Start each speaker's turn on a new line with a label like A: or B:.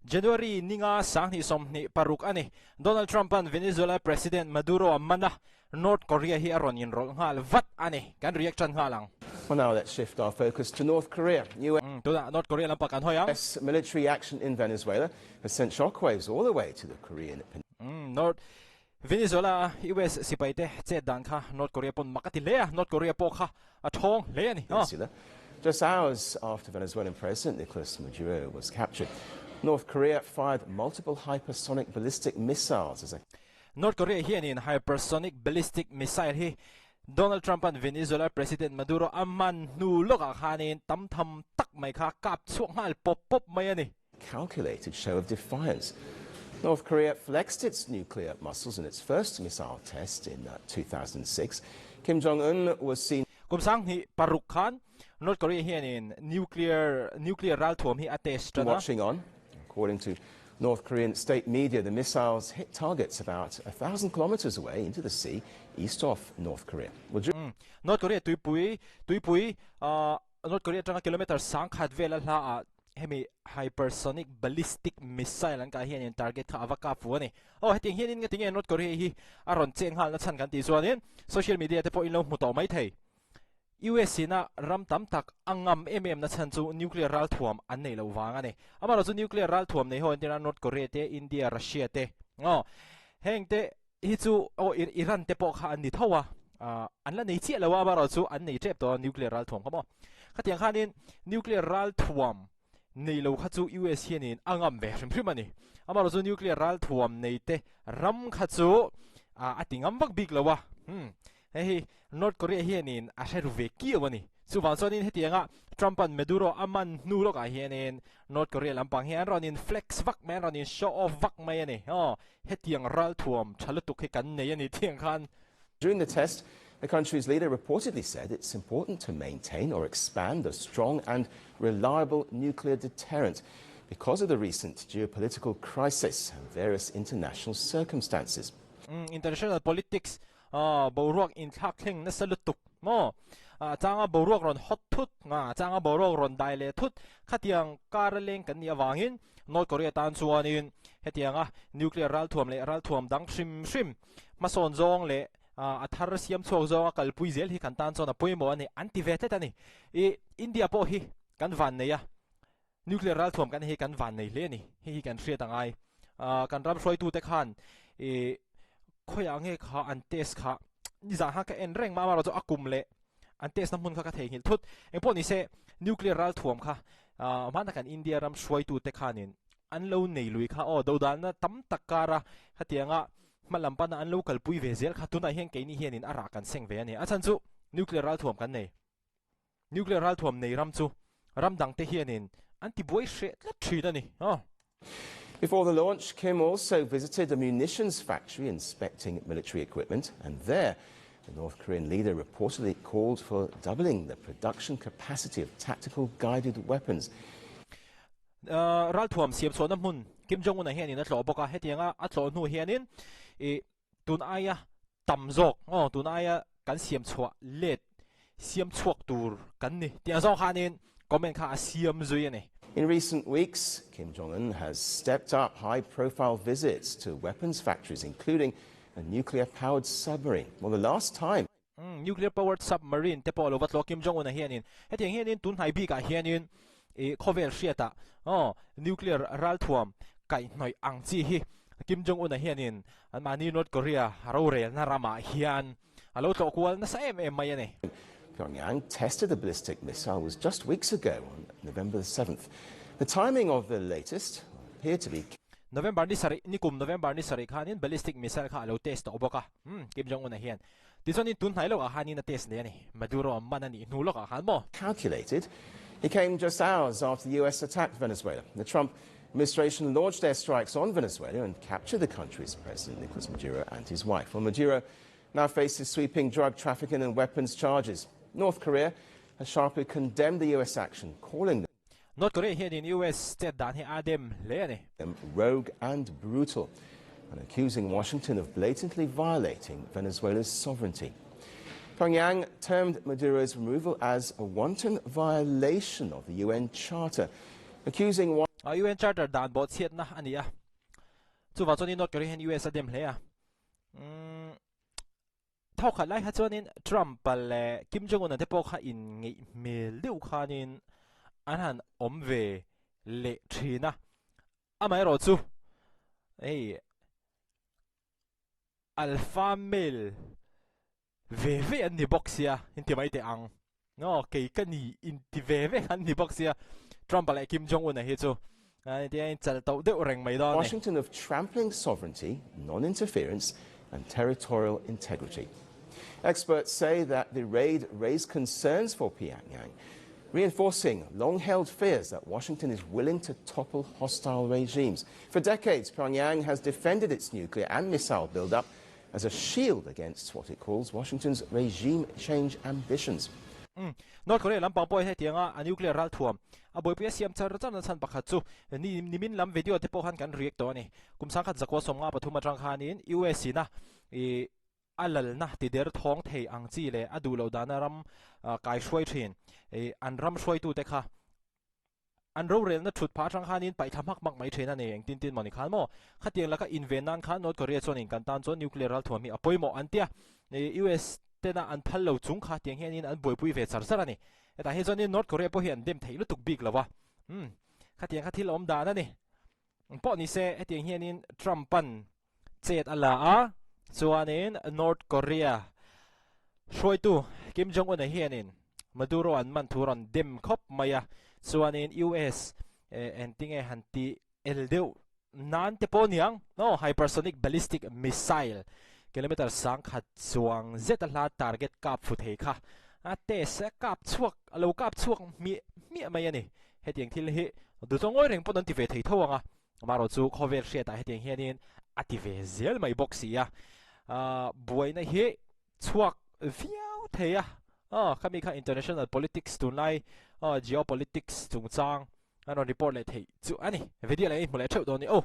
A: January ninga 2026 ani. Donald Trump-an Venezuela President Maduro a man a, North Korea hi a rawn inrawlh nghal vat ani. Kan reaction nghal ang.
B: Well, now let's shift our focus to North Korea. US
A: Tunah North Korea lampang kan hawi ang.
B: Military action in Venezuela has sent shockwaves all the way to the Korean
A: North Venezuela a US sipai te chet dan kha North Korea pawn mak a ti hle a, North Korea pawh kha a thawng hle a ni.
B: Peninsula. Just hours after Venezuelan President Nicolas Maduro was captured, North Korea fired multiple hypersonic ballistic missiles as a
A: North Korea hianin hypersonic ballistic missile hi Donald Trump-a'n Venezuela President Maduro a man hnu lawkah khanin tam tham tak mai kha kap chhuak nghal pawp pawp mai a ni.
B: Calculated show of defiance. North Korea flexed its nuclear muscles in its first missile test in 2006. Kim Jong-un was seen
A: Kum 2006 khan North Korea hianin nuclear ralthuam hi a test tan a.
B: Watching on. According to North Korean state media, the missiles hit targets about 1,000 kilometers away into the sea east of North Korea. Well,
A: North Korea tuipui North Korea atanga kilometer 1000 vel a hla ah hemi hypersonic ballistic missile an kah hianin target kha ava kap fu a ni. Aw, hetiang hianin nga tinge North Korea hi a rawn cheng nghal na chhan kan tih chuanin social media te pawh in lo hmu tawh mai thei. US ina ram tam tak a ngam em em na chhan chu nuclear ralthuam an nei lo vang a ni. Amaherawhchu chu nuclear ralthuam nei ho entirna North Korea te, India, Russia te, aw, heng te hi chu aw Iran te pawh kha an ni tho a, an la nei chiah lo a, amaherawhchu chu an nei tep tawh a nuclear ralthuam kha maw. Khatiang khanin nuclear ralthuam nei lo kha chu US hianin a ngam ve hrim hrim a ni. Amaherawhchu chu nuclear ralthuam nei te ram kha chu a ti ngam vak bik lo a. Hei hi North Korea hianin a hre ru ve kiau a ni. Chuvang chuanin hetianga Trump-a'n Maduro a man hnu lawkah hianin North Korea lampang hi an rawn in flex vak mai, an rawn in show off vak mai a ni. Aw, hetiang ralthuam tha lutuk hi kan nei a ni tiang khan.
B: During the test, the country's leader reportedly said it's important to maintain or expand a strong and reliable nuclear deterrent because of the recent geopolitical crisis and various international circumstances.
A: International politics boruak inthlak thleng nasa lutuk maw? A changa boruak rawn hot thut nga, a changa boruak rawn dai leh thut khatiang kar a leng kan nih avangin North Korea tan chuanin hetianga nuclear ralthuam leh ralthuam dang hrim hrim hmasawn zawng leh a thar siam chhuak zawnga kalpui zel hi kan tan chuan a pawimawh a ni an ti ve tlat a ni. I India pawh hi kan van nei a, nuclear ralthuam kan hi kan van nei hle a ni, hei hi kan hriat angai. Kan ram hruaitute khan i khawiah nge kha an test kha nizan khan ka en reng mah amaherawhchu a kum leh an test na hmun kha ka theihnghilh thut. Engpawh ni se nuclear ralthuam kha hmana kan India ram hruaitute khanin an lo nei lui kha aw dodalna tam tak kara khatianga hma lam pana an lo kalpui ve zel kha tunah hian keini hianin a rah kan seng ve a ni. A chhan chu nuclear ralthuam kan nei. Nuclear ralthuam nei ram chu ram dangte hianin an ti buai hreh tlat thin a ni. Aw.
B: Before the launch, Kim also visited a munitions factory inspecting military equipment, and there, the North Korean leader reportedly called for doubling the production capacity of tactical guided weapons.
A: Ralthuam siam chhuahna hmun Kim Jong-un-a hianin a tlawh bawk a, hetianga a tlawh hnu hianin i tun aia tam zawk aw tun aia kan siam chhuah let siam chhuak tur kan ni tih ang zawng khanin comment kha a siam zui a ni.
B: In recent weeks, Kim Jong-un has stepped up high-profile visits to weapons factories, including a nuclear-powered submarine. Well, the last time
A: Nuclear-powered submarine te pawh lo va tlawh Kim Jong-un-a hianin hetiang hianin tun hnai bikah hianin i khawvel hriatah aw nuclear ralthuam kaihhnawih ang chi hi Kim Jong-un-a hianin anmahni North Korea rorelna ramah hian a lo tlawh kual nasa em em mai a ni.
B: Pyongyang tested the ballistic missile was just weeks ago on November the 7th. The timing of the latest appeared to be
A: November ni sarih, nikum November ni sarih khanin ballistic missile kha a lo test tawh bawk a, Kim Jong-un-a hian. Tichuanin tun hnai lawkah khanin a test leh a ni. Maduro man a nih hnu lawkah khan maw?
B: Calculated. He came just hours after the US attacked Venezuela. The Trump administration launched airstrikes on Venezuela and captured the country's president, Nicolas Maduro, and his wife. Well, Maduro now faces sweeping drug trafficking and weapons charges. North Korea has sharply condemned the US action, calling
A: North Korea hianin US chet dan hi a dem hle a ni.
B: Them rogue and brutal, and accusing Washington of blatantly violating Venezuela's sovereignty. Pyongyang termed Maduro's removal as a wanton violation of the UN Charter, accusing
A: UN Charter dan bawhchhiatna a ni a. Chuvang chuanin North Korea hian US a dem hle a. Umm thawkhat lai kha chuanin Trump-a leh Kim Jong-un-a te pawh kha inngeih hmel deuh khanin an han awm ve leh thin a. Amaherawh chu hei Alpha male ve ve an ni bawk sia inti mai teh ang. No, kei ka ni inti ve ve an ni bawk sia. Trump-a leh Kim Jong-un-a hi chu tia in chal tauh deuh reng mai dawn a ni.
B: Washington of trampling sovereignty, non-interference and territorial integrity. Experts say that the raid raised concerns for Pyongyang, reinforcing long-held fears that Washington is willing to topple hostile regimes. For decades, Pyongyang has defended its nuclear and missile buildup as a shield against what it calls Washington's regime change ambitions.
A: North Korea lampang pawh hian hetianga a nuclear ralthuam a buaipui a siam char char na chhan pakhat chu ni nimin lam video te pawh khan kan react tawh a ni. Kum sangkhat zakua 53 atang khanin US in a ih a lalna ti der thawng thei ang chi leh a duh loh dana ram kai hruai thin ih an ram hruaitute kha An rorelna thut phah atang khanin paihthla hmak hmak mai thin a ni. Engtin tin maw ni khan maw? Khatiang laka inven nan khan North Korea chuanin kan tan chuan nuclear ralthuam hi a pawimawh an tia. US tena an phal lo chung kha tiang hianin an buaipui ve char char a ni. Hetah hi chuanin North Korea pawh hi an dem theih lutuk bik lo a. Umm. Khatiang kha thil awm dan a ni. Pawh ni se hetiang hianin Trump-a'n chet a la a, chuanin North Korea hruaitu Kim Jong-un-a hianin Maduro an man thu rawn dem khawp mai a, chuanin US engtinge han ti el deuh nan te pawh niang no hypersonic ballistic missile kilometer 1000 chuang zet a hla target kap fu thei kha a test a kap chhuak a lo kap chhuak hmiah hmiah mai a ni. Hetiang thil hi duhchaw ngawi reng pawn an ti ve thei tho ang a, amaherawh chu khawvel hriatah hetiang hianin a ti ve zel mai bawk si a, buaina hi chhuak viau thei a, khami kha international politics tunlai geopolitics chungchang an rawn report leh theih chu a ni. Video leh i hmu leh theuh dawn ni aw.